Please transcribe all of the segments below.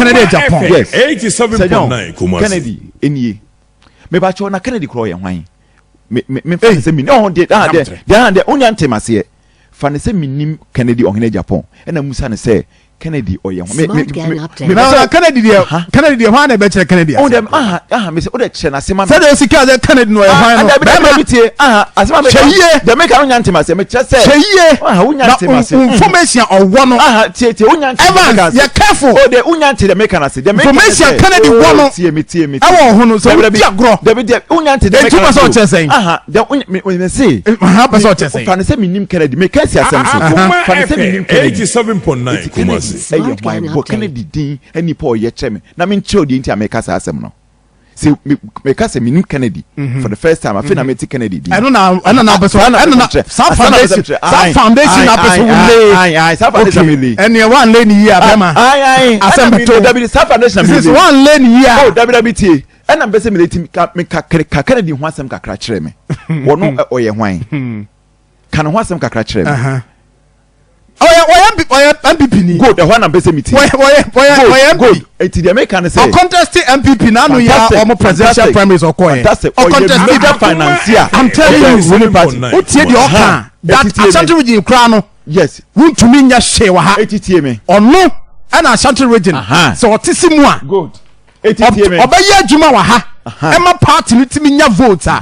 Kennedy Agyapong. Yes. 87.9 Sir John, Kumasi. Kennedy enie. Mepakyɛw na Kennedy korɔ ɔyɛ hwan? Me me me fa ne sɛ menim. Ɔho deɛ ah deɛ deɛ ah deɛ onya ntem aseɛ. Fa ne sɛ menim Kennedy Ɔhene Agyapong. Ɛna musa ne sɛ Kennedy ɔyɛ hwan? Me me Smart Gang me Update. me Na sɛ Kennedy deɛ Aha. Kennedy deɛ hwan na ɛbɛkyerɛ Kennedy Ɔho ase? deɛ aha aha me sɛ wode kyerɛ n'ase ma me. Sɛdeɛ osi kaa sɛ Kennedy no ɔyɛ Ah, hwan no. dabi dabi Bɛrima dabi tie aha asɛm a meka Hwɛ yie. deɛ meka no nya ntem aseɛ mekyerɛ sɛ hwɛ yie. aha wonya Na ntem ase. information a ɔwɔ no. Aha tie tie wonya nte deɛ meka Evans ase. yɛ careful. O deɛ wonya nte deɛ meka no ase. Deɛ meka ne Information sɛ- Kennedy wɔ no. Oh, tie me tie me tie. Ɛwɔ ho no sɛ Dabi, wodi dabi. agorɔ. Dabi deɛ wonya nte deɛ Enti meka no wopɛ sɛ ase o. ɔkyerɛ sɛn? Aha deɛ wonya me me se. Aha pɛ sɛ ɔkyerɛ sɛn? Fa ne sɛ menim Kennedy meka si asɛm so. Akoma Fa ne sɛ menim FM Kennedy. 87.9 Eti Kennedy Kumasi. ɛyɛ Smart hwan Gang bɔ Update. Kennedy din ɛne nipa a ɔyɛ kyerɛ me na menkyerɛ deɛ nti a meka saa asɛm no. Sɛ meka sɛ menim Kennedy for the first time afei na mete Kennedy din. Ɛno na apɛ sɛ Saa na ɛno na mepɛ sɛ saa kyerɛ. Saa na mepɛ sɛ foundation kyerɛ. saa Aye, foundation na aye, apɛ sɛ aye, wole. aye, aye, saa foundation Okay na mele. ɛneɛ wanlay ne yie a bɛrima. Aye, aye. Asɛm Ɛna bɛto. mele, dabi, saa foundation na Sisi mele. wanlay ne yie a. Oh, dabi dabi tie. Ɛna mpɛ sɛ mele ti ka me ka ka Kennedy ho asɛm kakra kyerɛ me. Wɔno ɔyɛ hwan? Ka ne ho asɛm kakra kyerɛ me. Aha. Ɔyɛ MP, ɔyɛ NPP ni. Good, ɛhɔ na mpɛ sɛ mi tie. Ɔyɛ Good, ɔyɛ MP. good. Eti deɛ meka ne sɛ. Ɔcontest NPP n'ano yɛ Fantastic, ɔmo presidential fantastic, primaries ɔkɔɛ. Fantastic. Ɔyɛ Ɔcontest major financier. I'm telling of you. the ruling party. Wotie deɛ ɔka Aha. that Eti tie me. Ashanti Region koraa no wontumi nyɛ hwee wɔ ha. Eti tie me. Ɔno ɛna Ashanti Region Aha. sɛ ɔte si mu a Good. Eti tie me. ɔbɛyɛ adwuma wɔ ha Aha. ɛma party no tumi nya vote a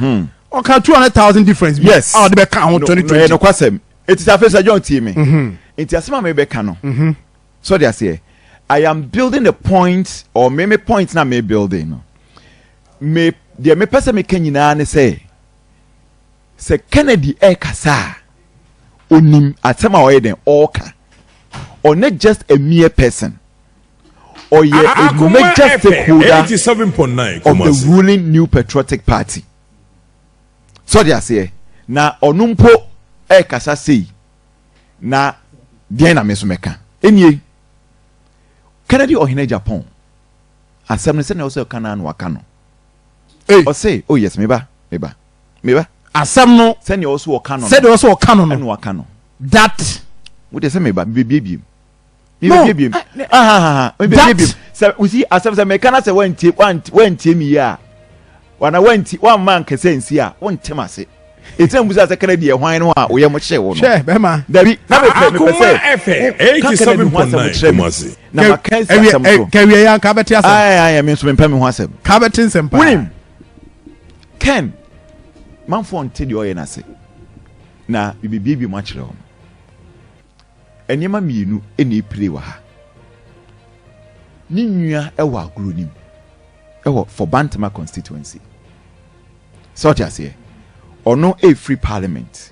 ɔka 200,000 difference bi a ɔde bɛka ho 2020. Nokwasɛm. Eti sɛ afei sɛ John tie me. Nti asɛm a mebɛka no. So de aseɛ. I am building a point or me point na me building no. Me deɛ mepɛ sɛ meka nyinaa ne sɛ Kennedy ɛrekasa a onim asɛm a ɔyɛ den ɔɔka. Ɔnyɛ just a mere person. Ɔyɛ a Akoma major FM stakeholder 87.9 of the Kumasi. ruling New Patriotic Party. So de aseɛ na ɔno mpo ɛrekasa sei na deɛn na me nso mɛka enie Kennedy Ɔhene Agyapong asɛm no sɛnea ɔsɛ ɔka no ano waka no. Hey. Ɔse, oh yes, meba meba meba. Asɛm no sɛnea ɔsɛ ɔka no no sɛdeɛ ɔsɛ ɔka no ɛna no waka no. That wode sɛ meba mebɛbiebiem. No. Mebɛbiebiem mebɛbiebiem sɛ wosi asɛm sɛ meka na sɛ wantie wantie mi yie a wana wantie wamma nkɛsɛ nsi a wontem ase ɛti na mbusa sɛ Kennedy yɛ hwan no a woyɛ mo hyee wo no. Hwɛ bɛrima. Dabi na mepɛ Akoma sɛ FM ka Kennedy ho asɛm 87.9 kyerɛ me Kumasi. na maka asi asɛm so. Kɛwie yɛ ka bɛte asɛm. Ayi ayi me nso mempɛ me ho asɛm. Ka bɛte nsɛm paa. Wonim Ken manfoɔ nte deɛ ɔyɛ n'ase na biribiebie mu akyerɛ wɔn nneɛma mmienu ɛna epire wɔ ha. Ne nua ɛwɔ agorɔ nim ɛwɔ for Bantama constituency sɛ ɔte aseɛ ɔno efiri parliament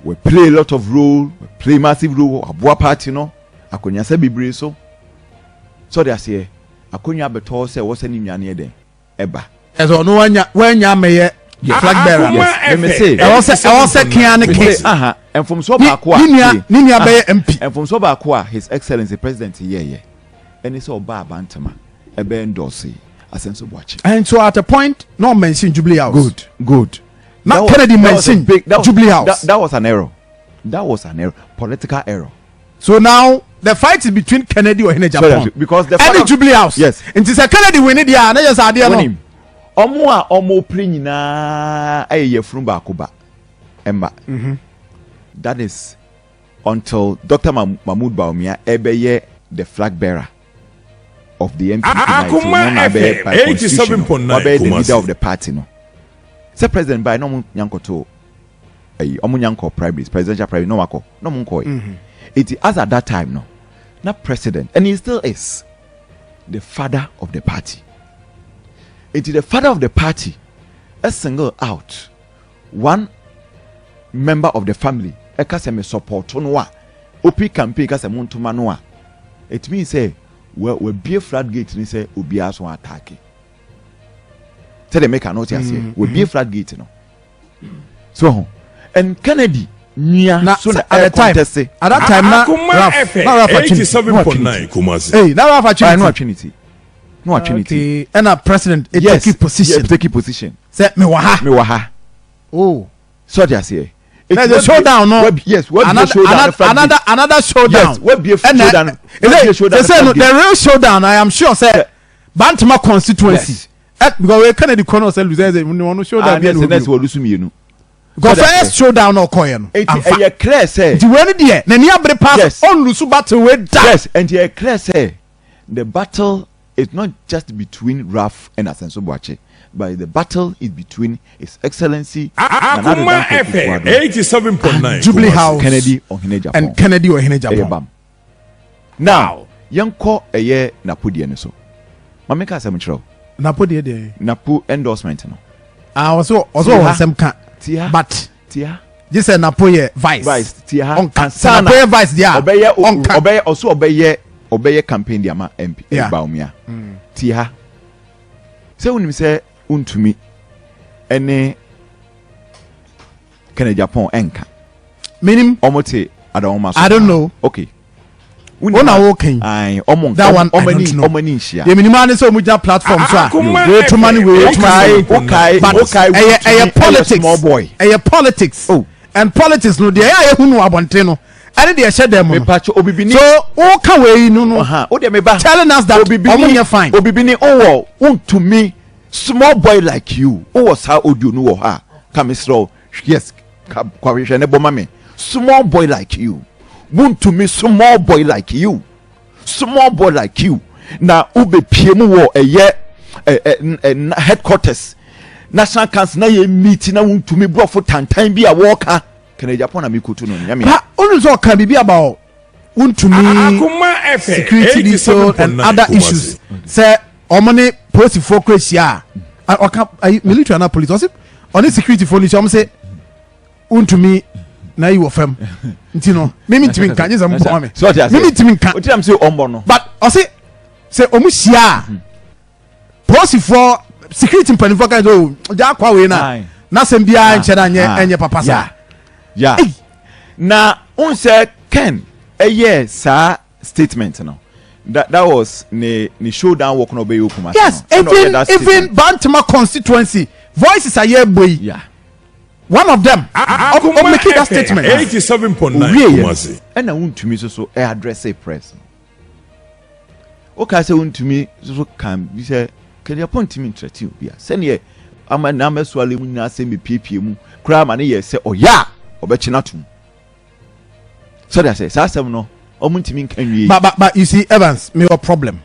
we play a lot of role, we play massive role aboa party no akonnwasa bebree so sɛ ɔte aseɛ akonnwa abɛtɔ sɛ ɛwɔ sɛ ne nua no yɛ dɛn ɛba. Ɛsɛ ɔno wanya amɛyɛ flag bearer. Akoma Yes. Meme FM say. Ɛwɔ sɛ kea ne Mese, ke aha mfomsoɔ baako a ne nua tie. ne nua Aha, bɛyɛ MP. Mfomsoɔ baako a His Excellency President yɛɛyɛ ɛne sɛ ɔbaa Abantama ɛbɛyɛ endorse Asenso Boakye. And so at a point no mention Jubilee House. Good. Na That was- Kennedy that was a mention big- that was- Jubilee House. That was an error. That was an error, political error. So now the fight is between Kennedy Ohene Agyapong Because the ɛne father- Jubilee House. Yes. Nti sɛ Kennedy win deɛ a na yɛ sɛ adeɛ no. Wonim ɔmo a ɔmo pere nyinaa ɛyɛ yɛfunu baako ba ɛma that is until Dr. Mahmood Bawumia ɛbɛyɛ the flag bearer of the NPP. Akoma FM 87.9 wabɛyɛ the Kumasi. leader of the party no sɛ president baa na ɔmo nyankɔto ɛyi ɔmo nyankɔ primaries, presidential primary na ɔmo akɔ na ɔmo nkɔ yi. Eti as at that time no na president, and he still is the father of the party, eti the father of the party ɛ single out one member of the family ɛka sɛ me support no a opi campaign ka sɛ mo ntoma no a it means sɛ wɔ wabie floodgate ni sɛ obiara so attack sɛdeɛ meka no wote aseɛ wabie floodgate no so ho and Kennedy nua Na so na at the ɛyɛ time contest. at that time na Akoma Ralph FM na Ralph atwe ne ti. 87.9 Kumasi. Hey, na Ralph atwe Ayi, no ne ti. atwe ne ti no atwe ne ti. Okay, ɛna president Yes. take position Yes, take position. sɛ mewɔ ha. Mewɔ ha. Oh. So ɔte aseɛ. Na the showdown no. Yes, wabie showdown no floodgate. Another showdown. Yes, wabie showdown. Wabie showdown. Sese no, the real showdown, I am sure sɛ Bantama constituency. Yes. Because we Kennedy kɔ no sɛ Luzerne sɛ ɔno showdown bi ɛna obi. Ah, nɛsɛ mmienu. Because first showdown na ɔkɔ yɛ no. Eti ɛyɛ clear sɛ. Nti wei ni deɛ n'ani abere paa sɛ ɔnlusu battle wei da. Yes, nti ɛyɛ clear sɛ the battle is not just between Ralph and Asenso Boakye, but the battle is between His Excellency Nana Addo Akoma Dankwa FM Akufo-Addo 87.9 Jubilee Kumasi. House Kennedy Ohene Agyapong. and Kennedy Ohene Ɛyɛ Agyapong. bam. Now, yɛnkɔ ɛyɛ Napo deɛ no so. Ma menka asɛm nkyerɛ wo. Napo deɛ deɛ. Napo endorsement no. Ah, ɔsɛ ɔsɛ ɔwɔ nsɛm ka. Tia. But. Tia. Gye sɛ Napo yɛ vice. Vice tia ha. Ɔnka. Sɛ Napo yɛ vice deɛ a. Ɔbɛyɛ ɔnka. Ɔbɛyɛ ɔsɛ ɔbɛyɛ ɔbɛyɛ campaign de ama MP Yeah. Bawumia. Tia ha. Sɛ wonim sɛ wontumi ɛne Kennedy Agyapong ɛnka. Menim. Ɔmo te Adawoma so. I don't know. Okay. Wo na wo kan. Ayi ɔmo nka. That one I ɔmo ani don't know. ɔmo ani nhyia. Deɛ menim ara ne sɛ ɔmo gyina platform so a. Akoma Wei tuma ne wei tuma ne. Wokae wokae But wokae ɛyɛ ɛyɛ politics. Small boy. Ɛyɛ politics. Oh. And politics no deɛ ɛyɛ a yɛhu no wɔ abɔnten no ɛne deɛ ɛhyɛ dɛm no. Mepacho obibini. So woka wei no. Ɔha o deɛ meba. Telling us that ɔmo nyɛ fine. Obibini owɔ wontumi small boy like you wowɔ saa audio no wɔ hɔ a ka mesrɛ wo yes ka kwahwehwɛ ne bɔ ma me small boy like you wontumi small boy like you small boy like you na wobɛpie mu wɔ ɛyɛ ɛ ɛ headquarters national council na yɛ meet na wontumi borɔfo tantan bi a wɔɔka Kennedy Agyapong na mekotu no nyame Pa onu sɛ ɔka biribi about wontumi security detail and other issues sɛ ɔmo ne polisifoɔ kura hyia a ɔka ayi military ana police ɔsi ɔne security foɔ no hyia ɔmo sɛ wontumi na ayi wɔ fam nti no mímí ntumi nka nye sɛ mo bɔ mi mímí ntumi nka but ɔsi sɛ ɔmo hyia a polisifoɔ security mpanimfoɔ kan sɛ o gya akwa wei na n'asɛm biara nkyɛn na nyɛ ɛnyɛ papa saa. Ya na n sɛ Ken ɛyɛ saa statement no that was ne showdown work na ɔbɛyɛ okuma. Yes, even Bantama constituency voices a yɛ bɔ yi. One of them Akoma ɔ make that statement. 87.9 Owie yɛ Kumasi. ɛna wontumi soso ɛ address press no. Wokaa sɛ wontumi soso kan bi sɛ Kennedy Agyapong ntumi ntrɛte obi a sɛneɛ ama n'amɛsoale mu nyinaa sɛ mepiepie mu koraa ma ne yɛ sɛ ɔyɛ a ɔbɛkye no atom sɛdeɛ sɛ saa asɛm no ɔmo ntumi nka nwie. But you see, Evans, me your problem.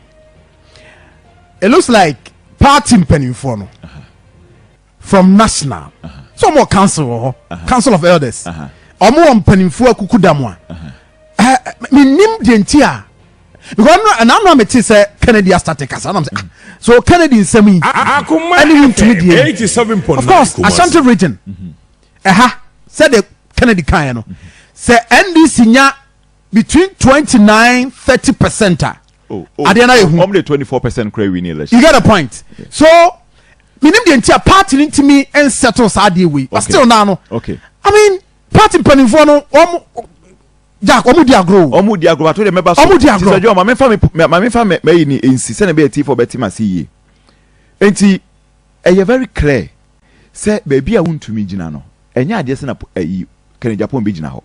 It looks like party mpanimfoɔ no from national so ɔmo wɔ council wɔ hɔ, council of elders, ɔmo wɔ mpanimfoɔ akuku dam a menim deɛ nti a because ɛno ɛna a mete sɛ Kennedy asate kasa nam sɛ, ah, so Kennedy nsɛm yi Akoma ɛne wontumi FM deɛ 87.9 of course Kumasi. Ashanti Region ɛha sɛdeɛ Kennedy kaeɛ no sɛ NDC nya between 29-30% a Oh, adeɛ no ayɛ hu. Ɔmo de 24% kura win election. You get the point. So menim deɛ nti a party no ntumi nsettle saa adeɛ wei but still naa no, I mean, party mpanimfoɔ no, wɔn Jack, wɔn di agorɔ o. Ɔmo di agorɔ ato deɛ mɛba so. Ɔmo di agorɔ. Sisɛ John, maame fa mi mɛyi ni nsi sɛnɛ bɛyɛ tiifo bɛte ma se yie. Nti ɛyɛ very clear sɛ beebi a wontumi gyina no ɛnyɛ adeɛ sɛ na ɛyi Kennedy Agyapong bi gyina hɔ.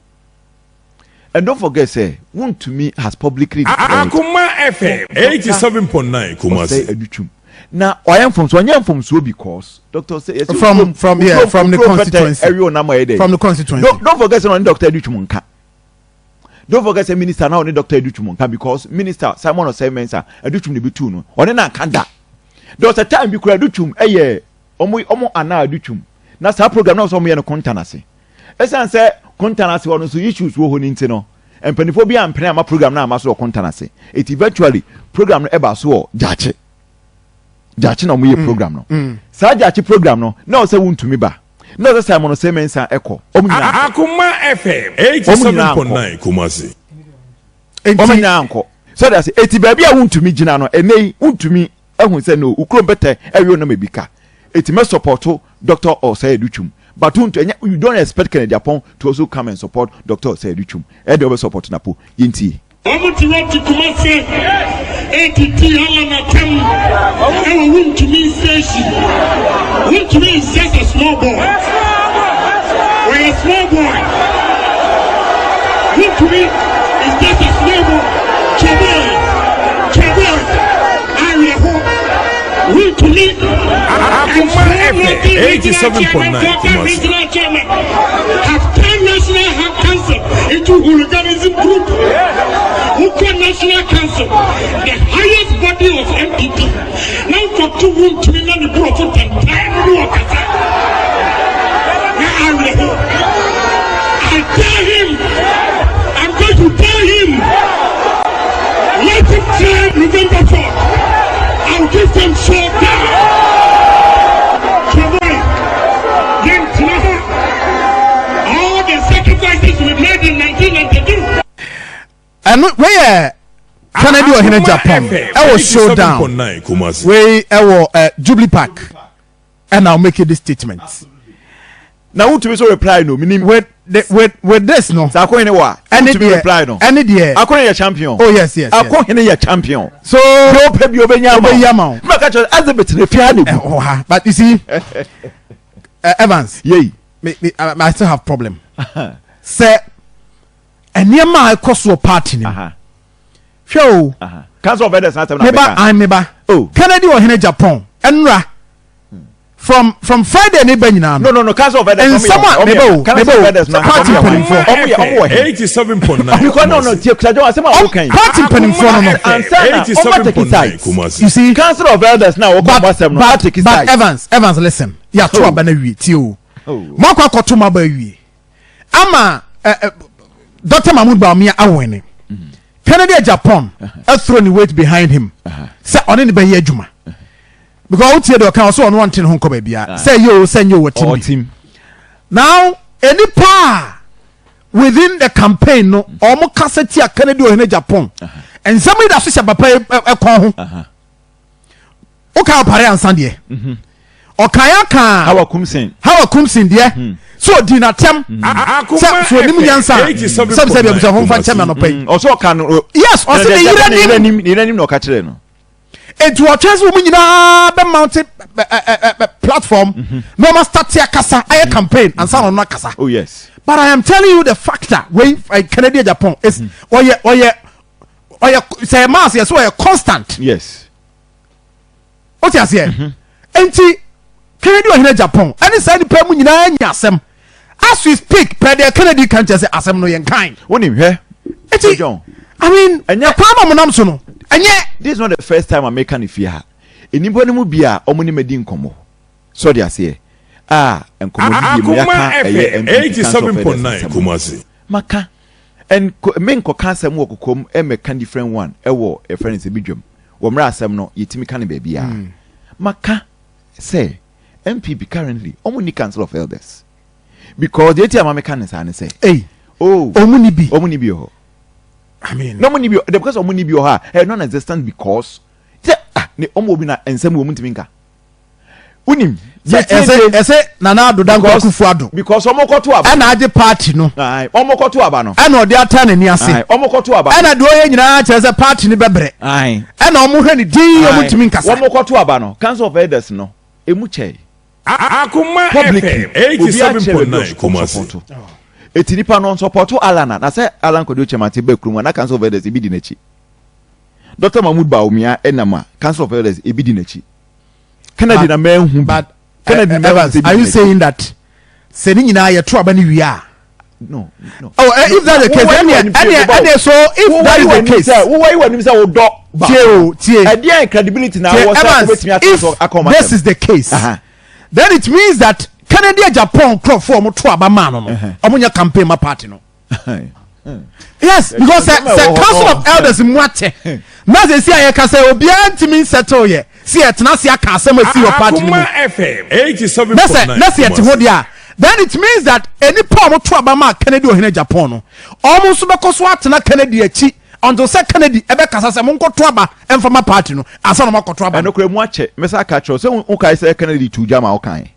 And don't forget sɛ wontumi has publicly declared Akoma FM 87.9 Ɔsɛ Kumasi. Adutwum na ɔyɛ mfomso ɔnyɛ mfomsoɔ because doctor sɛ yɛsɛ From, yeah, from the constituency. ɛwi onam ɔyɛ dɛ From the constituency. Don't forget sɛ ɔne Doctor Adutwum nka. Don't forget sɛ minister na ɔne Doctor Adutwum nka because Minister Simon Osei Mensah, Adutwum na ebi tu no, ɔne na nka da. There was a time bi kura Adutwum ɛyɛ ɔmo ana Adutwum na saa program na ɔsɛ ɔmo yɛ no Kontanase. Ɛsan sɛ Kontanase hɔ no nso issues wɔ hɔ ne nti no mpanimfoɔ bi ampene ama program na ama so wɔ Kontanase. Eti eventually program no ɛba so wɔ Gyaakye. Gyaakye na ɔmo yɛ program no. Saa Gyaakye program no na ɔsɛ wuntumi ba na ɔsɛ Simon Osei Mensah ɛkɔ, ɔmo nyinaa nkɔ. Akoma FM Ɔmo nyinaa nkɔ. 87.9 Kumasi. Ɔmo Nti nyinaa nkɔ sɔde ase. Eti baabi a wuntumi gyina no ɛnɛ yi wuntumi ɛhu sɛ no ukuro bɛtɛ ɛwi onam ebi ka eti mɛ support Dr. Osei Adutwum but wuntu ɛnyɛ you don't expect Kennedy Agyapong to also come and support Dr. Osei Adutwum. Ɛde ɔbɛ support Napo yɛntie. Wɔn ti wɔ ti Kumase etiti Alan atɛm ɛwɔ Wuntumi station. Wuntumi is just a small boy. Wɔyɛ small boy. Wontumi is just a small boy. Chaboy, Chaboy, awerɛho. Wontumi and Akoma four FM Northern Regional Chairman, 87.9 Volta Kumasi. Regional Chairman have turned National Council into hooliganism group. Wokɔ National Council, the highest body of NPP. Na wokɔto Wontumi na ne borɔfo tantan no ne wɔkasa. Na awerɛho. I tell him, I'm going to tell him, let him try November 4th. I'll give them showdown. Chaboy, yɛntena hɔ. All the sacrifices we made in 1992. Ɛno weyɛ Kennedy Ohene Agyapong ɛwɔ showdown 87.9 Kumasi. wei ɛwɔ Jubilee Park ɛna ɔ make this statement. Na wotumi so reply no minim. With this no. Sɛ Akohene wɔ a ɛne wotumi deɛ reply no. Ɛne deɛ. Akohene yɛ champion. Oh yes. Akohene yɛ champion. So deɛ ɔpɛ bi obɛnya ama. Obɛyi ama wo. Mɛka kyerɛ exhibit ne fia ne gu. Ɛwɔ ha, but you see, Evans, yei me, I still have problem sɛ nneɛma a ɛkɔ soɔ party ni hwɛ o. Council of Elders n'asɛm na meba meka. An meba. Oh. Kennedy Ohene Agyapong ɛnura from Friday ne ba nyinaa. No, Council of Elders. Nsɛm a meba o, Council meba of o, Elders na party mpanimfoɔ. Ɔmo yɛ, ɔmo wɔ he? 87.9 Because no, tie Kusajo, asɛm a wokan yi. Party mpanimfoɔ no. Ansa na ɔmo take sides. Kumasi. You see, Council of Elders na wɔkɔ but ɔmo asɛm no but take but sides. Evans, listen, yàtò Oh. aba na wie tie o. Oh. Mo akɔ akɔto mo aba awie ama ɛ ɛ Dr Mahmood Bawumia awin. Kennedy Agyapong throw ne weight behind him sɛ ɔne ne bɛyɛ adwuma because wotie deɛ ɔka, ɔsɛ ɔno ɔnte ne ho nkɔ baabia sɛ ɛyɛ o, sɛ nyɛ o, wɔtim bi. Ɔtim. Now enipa a within the campaign no ɔmo kasa tia Kennedy Ohene Agyapong, nsɛm yi da so hyɛ papa yi ɛkɔn ho. Woka Ɔpare Ansa deɛ ɔkan aka. Hawa Koomson. Hawa Koomson deɛ so odi n'atɛm sɛ so onim nyansa sɛbi sɛbi abusuafo nfa nkyɛn mi anɔpɛ yi. Ɔsɛ ɔka no. Yes, ɔsɛ ne yere nim. Ne yere nim na ɔka kyerɛ no. Etu ɔtwɛn sɛ wɔn nyinaa bɛ mount ɛ ɛ ɛ platform na wɔn start akasa ayɛ campaign ansa na ɔno akasa. Oh yes. But I am telling you, the factor wey Kennedy Agyapong is ɔyɛ sɛ maas yɛ so ɔyɛ constant. O ti aseɛ? Nti Kennedy Ohene Agyapong ɛne saa nipa mu nyinaa nya asɛm. As we speak pɛ deɛ, Kennedy kan kyerɛ sɛ asɛm no yɛn kan. Wonim hwɛ. Eti John. I mean, Ɛnyɛ- ɛkwan na ɔmo nam so no ɛnyɛ. This is not the first time ameka ne fie ha. Nnipa no mu bi a ɔmo ne ma di nkɔmmɔ sɔde aseɛ a nkɔmmɔ didi mu Akoma yɛaka ɛyɛ FM NPP Council of Elders 87.9 asɛm. Kumasi. Maka and me nkɔka asɛm wɔ kokom, ɛmɛka different one ɛwɔ ɛfrɛ no sɛ bi dwam wɔ mmerɛ asɛm no yɛtumi ka no baabi a maka sɛ NPP currently ɔmo ni Council of Elders because deɛ ti a ma meka ne saa ne sɛ Ei. Oh. Ɔmo ni bi. Ɔmo ni bi wɔ hɔ. I mean, na ɔmo ni bi wɔ because ɔmo ni bi wɔ hɔ a ɛyɛ non existent because sɛ ah ne ɔmo wɔ bi na nsɛm wɔ mu ntumi nka wonim. Sɛ ɛsɛ Nana Addo Dankwa Akufo Addo because ɔmo kɔto aba. Ɛna agye party no. Aye, ɔmo kɔto aba no. Ɛna ɔde ata n'ani ase. Aye, ɔmo kɔto aba. Ɛna deɛ ɔyɛ nyinaa kyerɛ sɛ party no bɛbrɛ. Ɛna ɔmo hwɛ ne din, ɔmo ntumi nkasa. Wɔn kɔto aba no, Council of Elders no emu kyɛɛ. Akoma Publicly FM obi akyerɛ baabi 87.9 ɔsɔ Kumasi. support eti nipa no ɔnsupport Alan a na sɛ Alan Kwadwo Kyerematen bɛɛ kurom a, na Council of Elders ebi di n'akyi. Dr Mahmood Bawumia ɛnam a, Council of Elders ebi di n'akyi. Kennedy na mɛnhu bi. But Kennedy na mɛnhu Evans, sɛ bi are di you n'akyi. saying that sɛ ne nyinaa yɛto aba ne wie a? No. Oh, if that's the case, ɛnɛ so if that is the case, wowɔ yi wɔ anim sɛ wodɔ ba. Tie o, tie. Ɛdeɛn credibility na Tie, wɔ sɛ Evans, wobɛtumi atena so if akɔ this is the case, then it means that Kennedy Agyapong nkurɔfoɔ a ɔmo to aba maa no, ɔmo nyɛ campaign ma party no. Yes, because sɛ Council of Elders mu akyɛ na sɛ si a yɛka sɛ obiara ntumi nsettle yɛ si yɛtena ase aka asɛm asi wɔ party no mu Akoma FM na sɛ 87.9 na sɛ yɛte hɔ Kumasi. deɛ a, then it means that nipa a wɔto aba ma Kennedy Ohene Agyapong no, ɔmo nso bɛkɔ so atena Kennedy akyi until sɛ Kennedy ɛbɛkasa sɛ monkɔto aba ɛmfa party no ansa na ɔmakɔto aba no. Ɛno kora mu akyɛ mɛsa aka kyerɛw sɛ wokae sɛ Kennedy tu gya ma wokae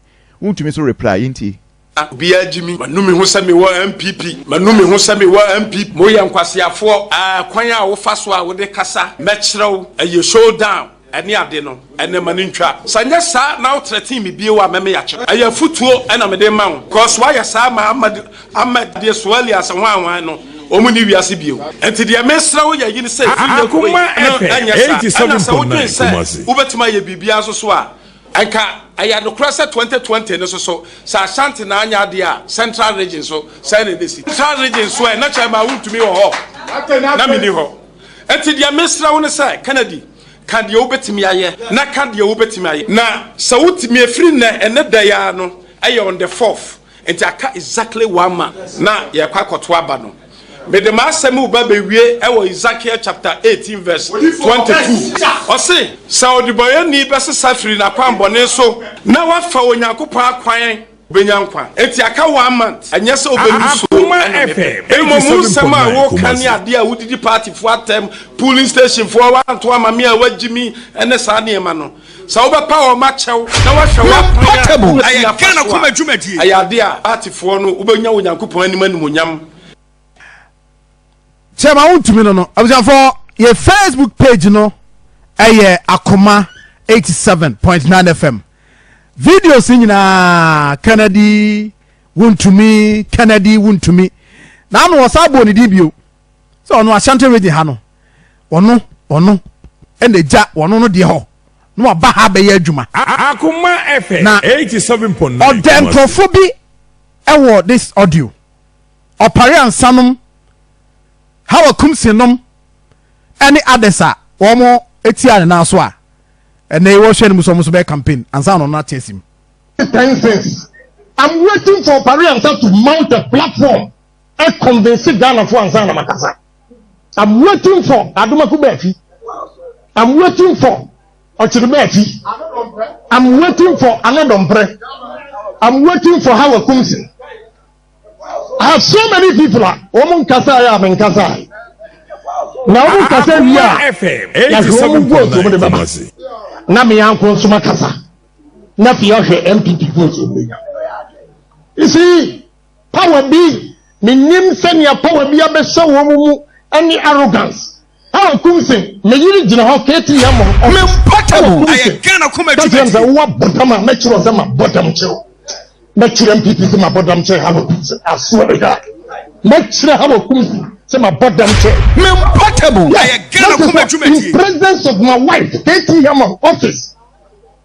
wontumi so reply yɛntie. Obiara gyi mi, manu mi ho sɛ mewɔ NPP, manu mi ho sɛ mewɔ NPP. Moyɛ nkwaseafoɔ. Kwan a wofa so a wode kasa mɛkyerɛw ɛyɛ showdown ɛne ade no ɛnɛ ma ne ntwa sɛ nyɛ saa na wotrɛten me bio a mɛmɛ yɛakyerɛ ɛyɛ afotuo ɛna mede ma wo kɔs woayɛ saa ma Ahmed, Ahmed deɛ Soali asɛ hwan hwan no. Wɔn nni wiase bio. Enti deɛ mesrɛ wo yɛ yi ne sɛ firi nnɛ kɔ yi no ɛnyɛ saa. Ɛna sɛ wodwen sɛ wobɛtumi ayɛ biribiara nso so a, anka ɛyɛ nokorɛ sɛ 2020 no nso so, sɛ Ashanti na anyɛ adeɛ a, Central Region nso sɛn na ɛbɛsi. Central Region nso ɛ, na kyerɛ ma wontumi wɔ hɔ, na menni hɔ. Enti deɛ mesrɛ wo ne sɛ, Kennedy, ka deɛ wobɛtumi ayɛ, na ka deɛ wobɛtumi ayɛ. Na sɛ wotumi, ɛfiri nnɛ, ɛnnɛ da yi ara no, ɛyɛ on the fourth, Nti aka exactly one month na yɛkɔ akɔto aba no. Mede m'asɛm reba bɛwie wɔ Ezekiel chapter 18 verse 22. Ɔse, sɛ ɔdebɔneyɛni bɛsesa firi n'akwanbɔne so na wafa Onyankopɔn akwan, ɔbɛnya nkwa. Nti aka one month, ɛnyɛ sɛ wobɛlu so na mepɛ. Mmom wo nsɛm a woka ne adeɛ a wodidi partyfoɔ atɛm, polling stationfoɔ wanto ama me a wagyi me ne saa nneɛma no, Sɛ wobɛpa wɔn akyɛw na woahwɛ w'akwan a wubetumi afa so a, ɛyɛ ade a Partyfoɔ no wobɛnya Onyankopɔn anim animuonyam. Kyɛ ma wontumi no no abusuafoɔ yɛ Facebook page no ɛyɛ Akoma 87.9 FM videos nyinaa Kennedy wontumi Kennedy wontumi na ano ɔsan bɔ ne din bio sɛ ɔno Ashanti region ha no ɔno ɔno ɛna egya ɔno no deɛ hɔ na waba ha abɛyɛ adwuma. Akoma FM Na 87.9 ɔdɛ Kumasi. nkurɔfoɔ bi ɛwɔ this audio ɔpare ansanom Hawa Kumsi nom ɛne others a wɔn etia ne nan so a ɛnɛ yi wɔhwɛ no mu sɛ wɔn nso bɛyɛ campaign ansa na ɔno ate asim. Ten cents. I'm waiting for Opare Ansa to mount a platform and convince Ghana for ansa na makasa. I'm waiting for Adomako Baafi. I'm waiting for Ɔkyere Baafi. I'm waiting for Anodompere. I'm waiting for Hawa Kumsin. I have so many people a wɔn nkasa yɛ a me nkasa. Na wɔn nkasa wie a yɛahwɛ wɔn vote wɔn de bɛba. Na me yanko nso makasa. Na afei ahwɛ NPP vote wɔn bɛnya. You see. Power bi, mennim sɛnea power bi abɛhyɛ wɔn mu ne arrogance. Harold Kumsin, me yere gyina hɔ KT Hammond office. Harold Kumsin, ka kyerɛ me sɛ wowɔ abɔdam a mɛkyerɛ wo sɛ mabɔ dam kyerɛ wo. Mɛkyerɛ MPP sɛ mabɔ dam kyerɛ Harold Kumsin. I swear to God. Mɛkyerɛ Harold Kumsin sɛ mabɔ dam kyerɛ. Yeah, that is in presence of my wife, KT Hammond office.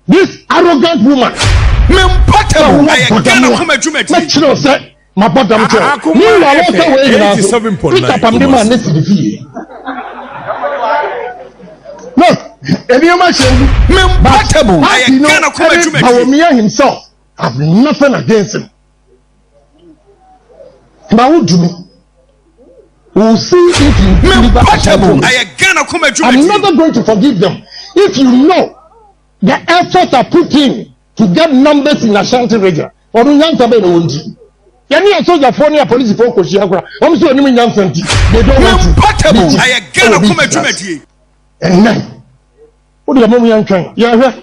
This arrogant woman. Me mpɔtam. Ɛyɛ Ghana kɔma dwumadie. Mɛkyerɛ wo sɛ mabɔ dam kyerɛ wo. Meanwhile wɔka wei nyinaa so. Peter pam de maa ne si ne fie. Look, nneɛma hyɛ mu. Me mpɔtam. Party no ɛne Bawumia himself have nothing against him. Ma wo dumi. We will see if you deliver Portable. I'm never going to forgive them if you know the effort I put in to get numbers in Ashanti region. Ɔno nyansa bɛyɛ na wɔn ti. Yɛne yɛn sogyafoɔ ne apolisifoɔ kɔ hyia kora. Wɔn nso wɔnim nyansa nti. They don't want to. Portable. Ɛyɛ Ghana kɔma dwumadie. Ɛnɛ, wo deɛ mom yɛntwɛn yɛhwɛ.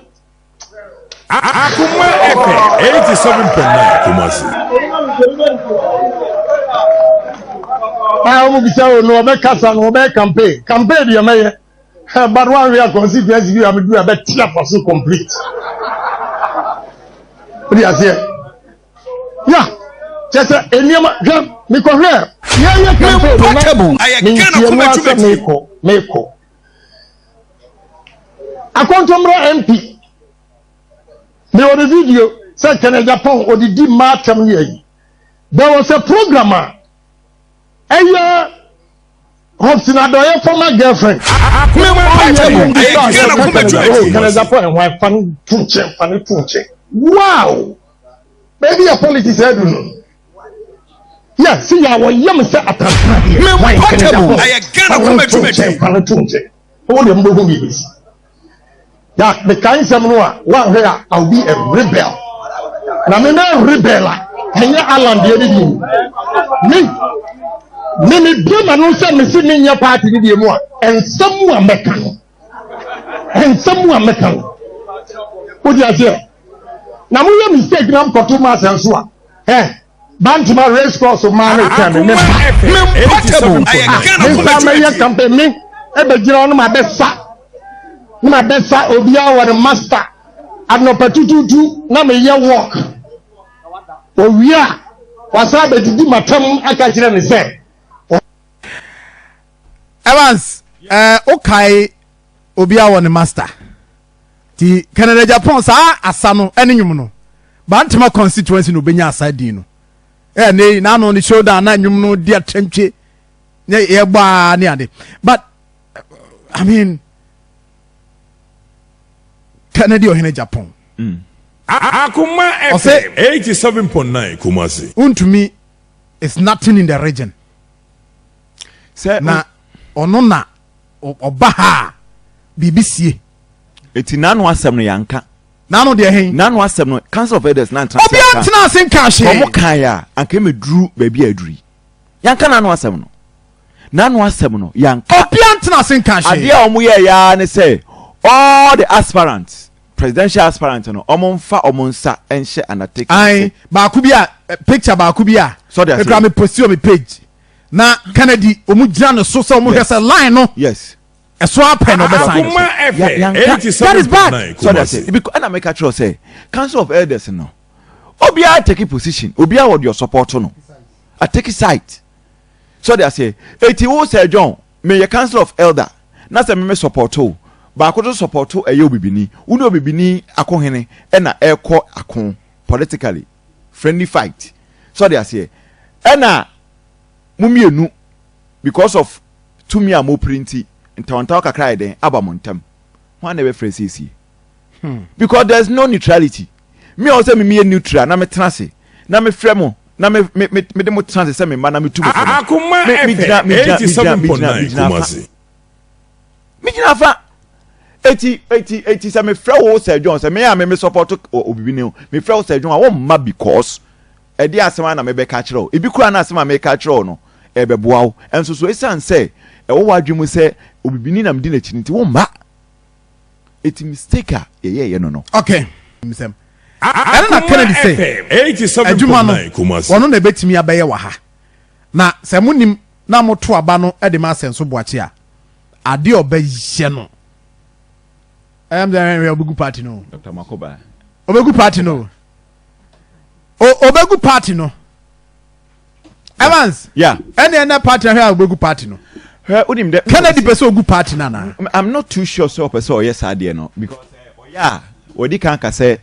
Akoma FM 87.9 Kumasi. A wɔn bisa o no ɔbɛkasa no ɔbɛyɛ campaign campaign deɛ mɛyɛ but one way a constituency bi a medu a bɛte afa so complete. Wode aseɛ ya kyɛ sɛ nneɛma hwɛ mekɔhwɛ yɛyɛ campaign no na mentie mu asɛ mekɔ mekɔ Akɔntɔmmrɛ MP mewɔ ne video sɛ Kenneth Agyapong odidi mmaa atɛm ne ayi. There was a program a ɛyɛ Hobson Adɔyɛ former girlfriend. Ɔyɛ Kenneth Agyapong ɛho fa no to nkyɛn fa no to nkyɛn. Wow! Baabi a politics adu no. Yɛ si yɛ a wɔyɛ me sɛ atantandeɛ. Wɔn Kenneth Agyapong fa no to nkyɛn fa no to nkyɛn. Wo deɛ mobɛhu deɛ ɛbɛsi. Ya mekae nsɛm no a woanhwɛ a I will be a rebel. Na me mɛ rebel a ɛnyɛ Alan deɛ ne bio. Me me me bie ma no sɛ mesi menyɛ party ne deɛ mu a nsɛm a mɛka no nsɛm a mɛka no wode aseɛ na moyɛ mistake na mkɔto ma asɛm so a ɛ Bantama race course maa no twɛn me me ba. Me mpɔtɛbo. Me nsa mɛyɛ campaign me ɛbɛgyina hɔ no ma bɛsa no ma bɛsa obiara wɔ ne master anɔpa tututu na meyɛ walk owie a wasa abɛdidi matam aka kyerɛ ne sɛ. Evans, ɛɛ okae obi a wɔ ne master. Ti Kennedy Agyapong saa asa no ɛne nwom no. Bantama constituency na obenya asa din no. Ɛɛ ne n'ano ne showdown na nwom no di atɛntwe. Ne yɛ bɔ a ne ade. But I mean Kennedy Ohene Agyapong. Akoma Ɔsɛ FM 87.9 Kumasi. Wontumi is nothing in the region. Sɛ na ɔno na ɔba ha a biribi sie. Eti n'ano asɛm no yanka. N'ano deɛ hen. N'ano asɛm no Council of Elders na ntena ase Obiara ntena ase nka hwee. Wɔn kan ya anka eme duru baabi a aduru yi. Yanka n'ano asɛm no. N'ano asɛm no yanka. Obiara ntena ase nka hwee. Adeɛ a wɔn yɛ ya ne sɛ all the aspirants, presidential aspirants no, wɔn nfa wɔn nsa nhyɛ undertaking. Ayi baako bi a picture baako bi a. Sɔde ase. Ekura mi post wɔ mi page na Kennedy wɔn gyina ne so sɛ wɔn hwɛ sɛ line no. Yes. Ɛso apɛ na ɔbɛ sign. Akoma FM That is bad. 87.9 Sɔde ase. Kumasi. Ebi ɛna meka kyerɛ sɛ Council of Elders no, obiara take position, obiara wɔ deɛ support no, a take side. Sɔde ase. Eti wo sɛ John, meyɛ Council of Elder na sɛ meme support o, baako to support ɛyɛ obibini, wo ne obibini akohene ɛna ɛkɔ ako politically friendly fight. Sɔde aseɛ. Ɛna mo mmienu because of tumi a mo piri nti ntawantawa kakra yɛ den aba mo ntam. Hwan na ɛbɛfrɛ siesie? Because there is no neutrality. Me a ɔsɛ me meyɛ neutral na metena ase na mefrɛ mo na me me me mede mo tena ase sɛ me mma na metu mo fo no. Akoma Me me gyina FM me gyina me gyina me gyina me 87.9 gyina afa. Kumasi. Me gyina afa. Eti sɛ mefrɛ wo sɛ John sɛ me a me me support obibi ne o mefrɛ wo sɛ John a wɔmma because ɛde asɛm a na mebɛka kyerɛ wo, ebi koraa na asɛm a meka kyerɛ wo no ɛbɛboa wo, ɛnso so ɛsiane sɛ ɛwɔ w'adwene mu sɛ obibini na medi n'akyi nti womma. Eti mistake a yɛyɛɛyɛ no. Okay. Nsɛm. Ɛno na Akoma Kennedy sɛ FM adwuma no 87.9 Kumasi. wɔno na ɛbɛtumi abɛyɛ wɔ ha. Na sɛ monim na moto aba no de ma Asɛnso Boakye a, adeɛ a ɔbɛyɛ no ɛyam sɛ hwɛ ɔbɛgu party no. Dr. Makoba. Ɔbɛgu party no. Ɔbɛgu party no. Evans. Yeah. Ɛne ɛnɛ party ahwɛ a ɔbɛgu party no. Hwɛ wonim dɛ Kennedy pɛ sɛ ɔgu party no anaa? I'm not too sure sɛ ɔpɛ sɛ ɔyɛ saa deɛ no because ɔyɛ a wɔdi kan ka sɛ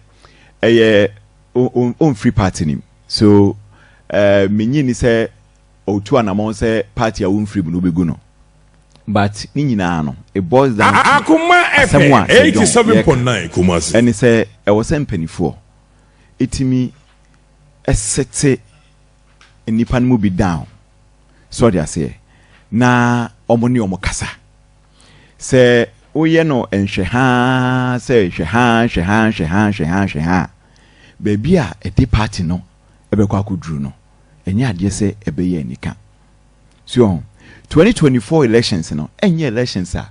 ɛyɛ ɔmfiri party nim, so menyi ni sɛ ɔtu anammɔn sɛ party a womfiri mu no wobɛgu no, but ne nyinaa no it boils down to Akoma asɛm FM a sɛ John yɛka 87.9 Kumasi. ɛne sɛ ɛwɔ sɛ mpanimfoɔ ɛtumi ɛsete nnipa no mu bi down, sɛ ɔde aseɛ na ɔmo ne ɔmo kasa sɛ woyɛ no nhwɛ haa sɛ hwɛ haa nhwɛ haa nhwɛ haa nhwɛ haa nhwɛ haa, baabi a ɛde party no ɛbɛkɔ akɔduru no ɛnyɛ adeɛ sɛ ɛbɛyɛ anika. So 2024 elections no ɛnyɛ elections a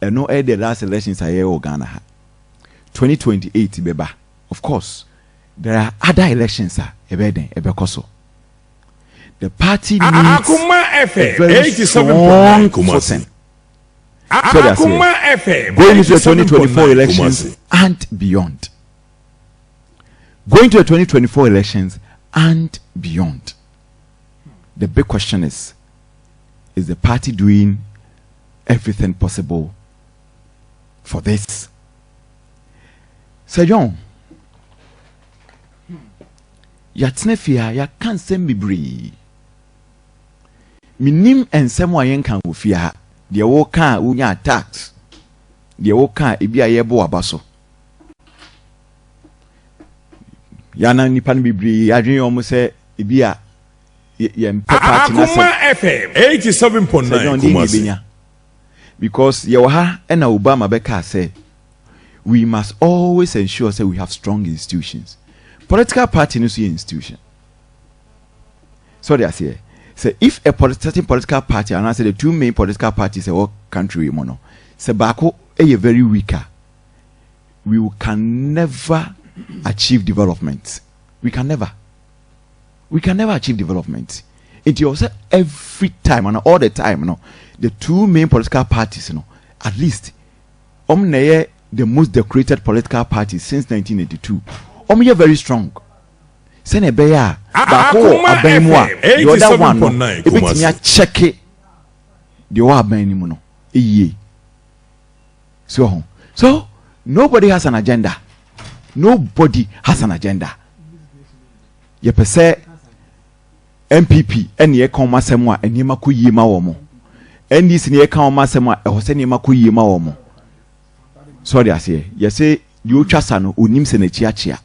ɛno ɛyɛ the last elections a yɛyɛ wɔ Ghana ha. 2028 bɛba. Of course there are other elections a ɛbɛyɛ den ɛbɛkɔ so. The party needs Akoma a FM very 87.9 strong Kumasi. footing. So they are saying, Akoma FM going into the 2024 87.9 elections Kumasi. and beyond. Going to the 2024 elections and beyond. The big question is the party doing everything possible for this? Sir John, yɛatena fie ha, yɛaka nsɛm bebree. Menim nsɛm a yɛnka wɔ fie ha, deɛ woka a wonya tax, deɛ woka a ebi a yɛbɔ waba so yana nipa no bebree adwene wɔn sɛ ebi a yɛmpɛ party no asɛm. Akoma FM Sɛ 87.9 John deɛ ne Kumasi. ebenya because yɛwɔ ha ɛna Obama bɛka sɛ we must always ensure say we have strong institutions. Political party no so yɛ institution. So they aseɛ sɛ if a certain political party anaasɛ the two main political parties ɛwɔ country yi mu no sɛ baako ɛyɛ very weak a, we can never achieve development. We can never achieve development. Nti ɔwɔ sɛ every time and all the time no the two main political parties no at least ɔmo na ɛyɛ the most decorated political parties since 1982, ɔmo yɛ very strong sɛnea ɛbɛyɛ a baako wɔ Akoma aban mu a FM the other one no 87.9 ebetumi Kumasi. akyɛke. deɛ ɔwɔ aban no mu no yie. So ho. So nobody has an agenda. Nobody has an agenda. Yɛpɛ sɛ NPP ɛne yɛka wɔn asɛm a nneɛma kɔ yie ma wɔn. NDC ne yɛka wɔn asɛm a ɛwɔ sɛ nneɛma kɔ yie ma wɔn. So ɔde aseɛ yɛsɛ deɛ otwa sa no onim sɛ n'akyi akyea.